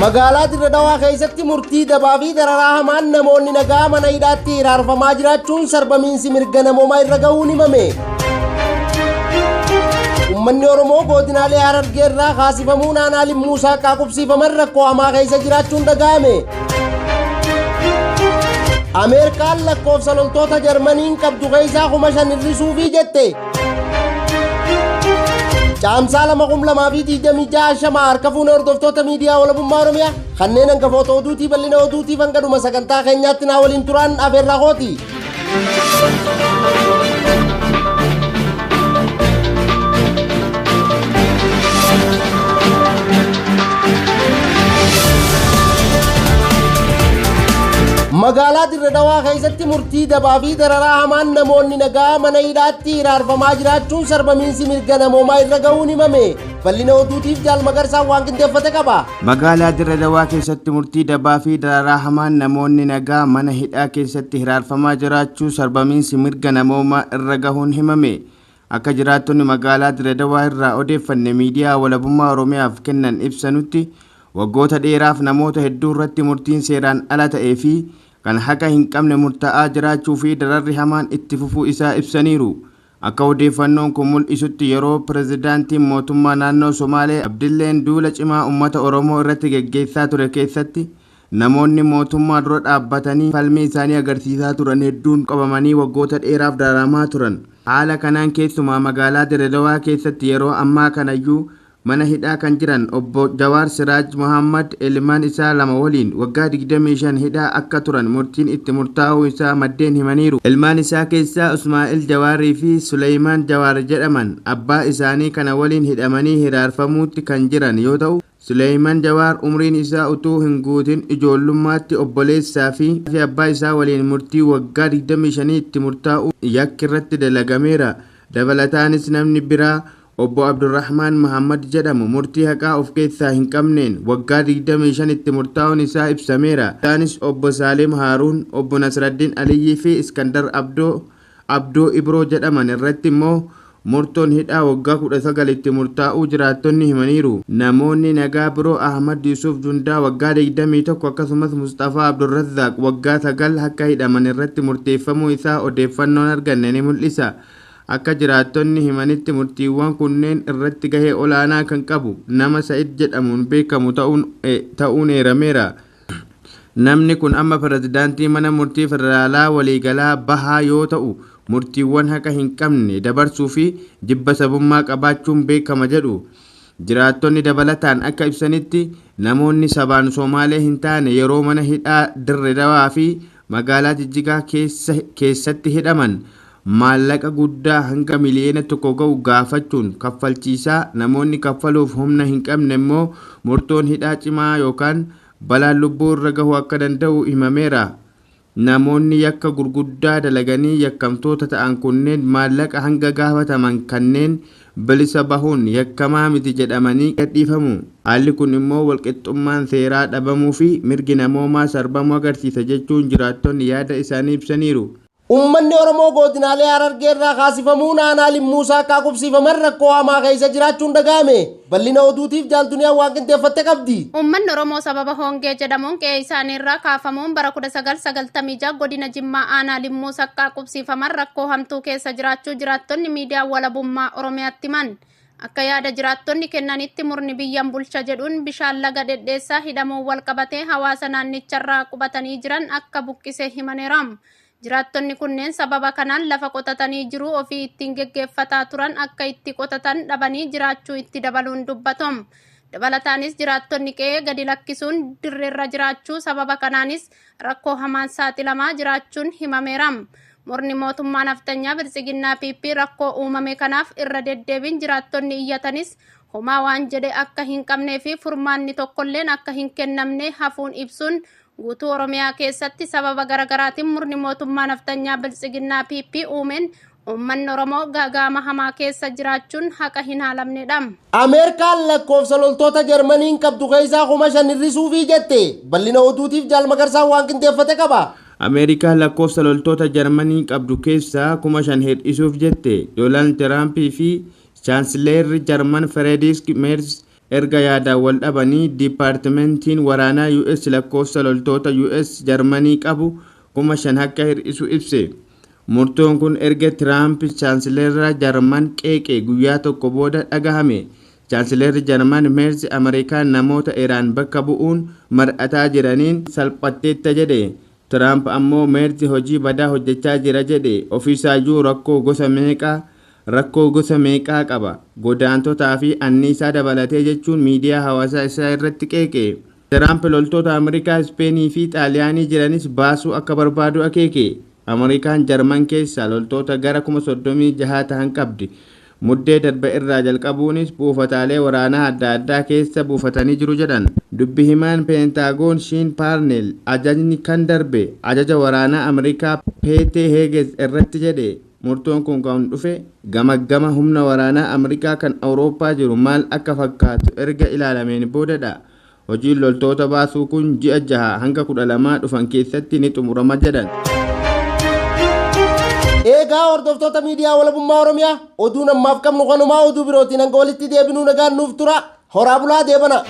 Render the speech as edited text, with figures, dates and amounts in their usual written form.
Magaalaa Dirre Dhawaa keessatti murtii dabaa fi dararaa hamaan namoonni nagaa mana hidhaatti hiraarfamaa jiraachuun sarbamiinsi mirga namoomaa irra gahuun himame. Uummanni Oromoo godinaalee Harargee irraa kaasifamuun aanaa Limmuu Saaqaa qubsiifaman rakkoo hamaa keessa jiraachuun dhaga'ame. Ameerikaan lakkoofsa loltoota Jarmaniin qabdu keessaa 5,000 hir'isuufii jette. Caamsaa 2, 2026 shama harka fuune hordoftoota miidiyaa walabummaa Oromiyaa kanneen hangafoota oduutii bal'ina oduutiif hanga dhuma sagantaa keenyaatti naa waliin turan afeerraa kooti. Magaalaa Dirre Dhawaa keessatti murtii dabaa fi dararaa hamaan namoonni nagaa mana hidhaatti hiraarfamaa jiraachuun sarbamiinsi mirga namoomaa irra gahuun himame. Bal'ina oduutiif Jaal Magarsaan waan qindeeffate qaba. Magaalaa Dirre Dhawaa keessatti murtii dabaa fi dararaa hamaan namoonni nagaa mana hidhaa keessatti hiraarfamaa jiraachuu sarbamiinsi mirga namoomaa irra gahuun himame. Akka jiraattonni magaalaa Dirre Dhawaa irraa odeeffanne miidiyaa walabummaa Oromiyaaf kennan ibsanutti waggoota dheeraaf namoota hedduu irratti murtiin seeraan ala ta'ee fi kan haqa hin qabne murtaa'aa jiraachuu fi dararri hamaan itti fufuu isaa ibsaniiru. Akka odeeffannoon kun mul'isutti yeroo pirezidaantiin mootummaa naannoo Somaalee Abdilleen duula cimaa uummata Oromoo irratti geggeessaa ture keessatti namoonni mootummaa dura dhaabbatanii falmii isaanii agarsiisaa turan hedduun qabamanii waggoota dheeraaf dararamaa turan. Haala kanaan keessumaa magaalaa Dirre Dhawaa keessatti yeroo ammaa kanayyuu mana hidhaa kan jiran obbo Jawaar Siraaj Mohammad ilmaan isaa lama waliin waggaa 25 hidhaa akka turan murtiin itti murtaa'uu isaa maddeen himaniiru. Ilmaan isaa keessaa Usmaa'il Jawaarii fi Suleymaan Jawaar jedhaman abbaa isaanii kana waliin hidhamanii hiraarfamuutti kan jiran yoo ta'u, Suleymaan Jawaar umriin isaa utuu hin guutin ijoollummaatti obboleessaa fi abbaa isaa waliin murtii waggaa 25 itti murtaa'u yakki irratti dalagameera. Dabalataanis namni biraa obbo Abdurrahmaan Muhammad jedhamu murtii haqaa of keessaa hin qabneen waggaa 25 itti murtaa'uun isaa ibsameera. Isaanis obbo Saalim Haaruun, obbo Nasraddiin Aliyyii fi Iskandar Abdoo Ibroo jedhaman irratti immoo murtoon hidhaa waggaa 19 itti murtaa'uu jiraattonni himaniiru. Namoonni nagaa biroo Ahmad Yusuf Jundaa waggaa 21 akkasumas Mustafaa Abdurrazzaaq waggaa 9 akka hidhaman irratti murteeffamuu isaa odeeffannoon arganne ni mul'isa. Akka jiraattonni himanitti murtiiwwan kunneen irratti gahee olaanaa kan qabu nama Sa'id jedhamuun beekamu ta'uun eerameera. Namni kun amma pirezidaantii mana murtii federaalaa waliigalaa bahaa yoo ta'u murtiiwwan haqa hin qabne dabarsuu fi jibba sabummaa qabaachuun beekama jedhu. Jiraattonni dabalataan akka ibsanitti namoonni sabaan Somaalee hin taane yeroo mana hidhaa Dirre Dhawaa fi magaalaa Jijjigaa keessatti hidhaman maallaqa guddaa hanga 1 miliyoona ga'u gaafachuun kaffalchiisaa namoonni kaffaluuf humna hin qabne immoo murtoon hidhaa cimaa yookaan balaan lubbuu irra gahuu akka danda'u himameera. Namoonni yakka gurguddaa dalaganii yakkamtoota ta'an kunneen maallaqa hanga gaafataman kanneen bilisa bahuun yakkamaa miti jedhamanii gadhiifamu. Haalli kun immoo walqixxummaan seeraa dhabamuu fi mirgi namoomaa sarbamuu agarsiisa jechuun jiraattonni yaada isaanii ibsaniiru. Uummanni Oromoo godinaalee Harargee irraa kaasifamuun aanaa Limmuu Saaqaa qubsiifaman rakkoo hamaa keessa jiraachuun dhaga'ame. Bal'ina oduutiif Jaal Duniyaa waan qindeeffatte qabdi. Uummanni Oromoo sababa hongee jedhamuun qe'ee isaanii irraa kaafamuun bara 1996 godina Jimmaa aanaa Limmuu Saqqaa qubsiifaman rakkoo hamtuu keessa jiraachuu jiraattonni miidiyaa walabummaa Oromiyaatti himan. Akka yaada jiraattonni kennanitti murni biyyan bulcha jedhuun bishaan laga dhedheessaa hidhamuun wal qabatee hawaasa naannicharraa qubatanii jiran akka buqqise himaneera. Jiraattonni kunneen sababa kanaan lafa qotatanii jiruu ofii ittiin geggeeffataa turan akka itti qotatan dhabanii jiraachuu itti dabaluun dubbatu. Dabalataanis jiraattonni qe'ee gadi lakkisuun dirreerra jiraachuu sababa kanaanis rakkoo hamaan saaxilamaa jiraachuun himameera. Murni mootummaa naftanyaa Biltsiginnaa PP rakkoo uumame kanaaf irra deddeebiin jiraattonni iyyatanis homaa waan jedhe akka hin qabnee fi furmaanni tokkolleen akka hin kennamne hafuun ibsuun guutuu Oromiyaa keessatti sababa garaagaraatiin murni mootummaa naftanyaa Biltsiginnaa PP uumeen uummanni Oromoo gaagaama hamaa keessa jiraachuun haqa hin haalamnedha. Ameerikaan lakkoofsa loltoota Jarmaniin qabdu keessaa 5,000 hir'isuufii jette. Bal'ina oduutiif Jaal Magarsaan waan qindeeffate qaba. Ameerikaan lakkoofsa loltoota Jarmanii qabdu keessaa 5,000 hir'isuuf jette. Doonaald Tiraampii fi Chaansileerri Jarman Frederick Merz erga yaadaan wal dhabanii Dipaartimentiin Waraanaa US lakkoofsa loltoota US Jarmanii qabu 5,000 akka hir'isu ibse. Murtoon kun erga Tiraamp Chaansileera Jarman qeeqe guyyaa tokko booda dhagahame. Chaansileerri Jarman Meerz Ameerikaan namoota Iraan bakka bu'uun mar'ataa jiraniin salphatteetta jedhe. Tiraamp ammoo Meerz hojii badaa hojjechaa jira jedhe. Ofiisaayyuu rakkoo gosa meeqaa rakkoo gosa meeqaa qaba godaantotaa fi anniisaa dabalatee jechuun miidiyaa hawaasaa isaa irratti qeeqe. Tiraamp loltoota Ameerikaa Ispeenii fi Xaaliyaanii jiranis baasuu akka barbaadu akeeke. Ameerikaan Jarman keessaa loltoota gara 36,000 ta'an qabdi. Muddee darbe irraa jalqabuunis buufataalee waraanaa adda addaa keessa buufatanii jiru jedhan. Dubbi himaan Peentaagoon Shiin Paarneel ajajni kan darbe ajaja waraanaa Ameerikaa Peetee Heeges irratti jedhe. Murtoon kun kan dhufe gama gama humna waraanaa Ameerikaa kan Awurooppaa jiru maal akka fakkaatu erga ilaalameen boodadha. Hojiin loltoota baasuu kun ji'a 6 hanga 12 dhufan keessatti ni xumurama jedhan. Eegaa hordoftoota miidiyaa walabummaa Oromiyaa oduun ammaaf qabnu kanumaa oduu birootiin hanga walitti deebinuu nagaan nuuf tura. Horaa bulaa deebana.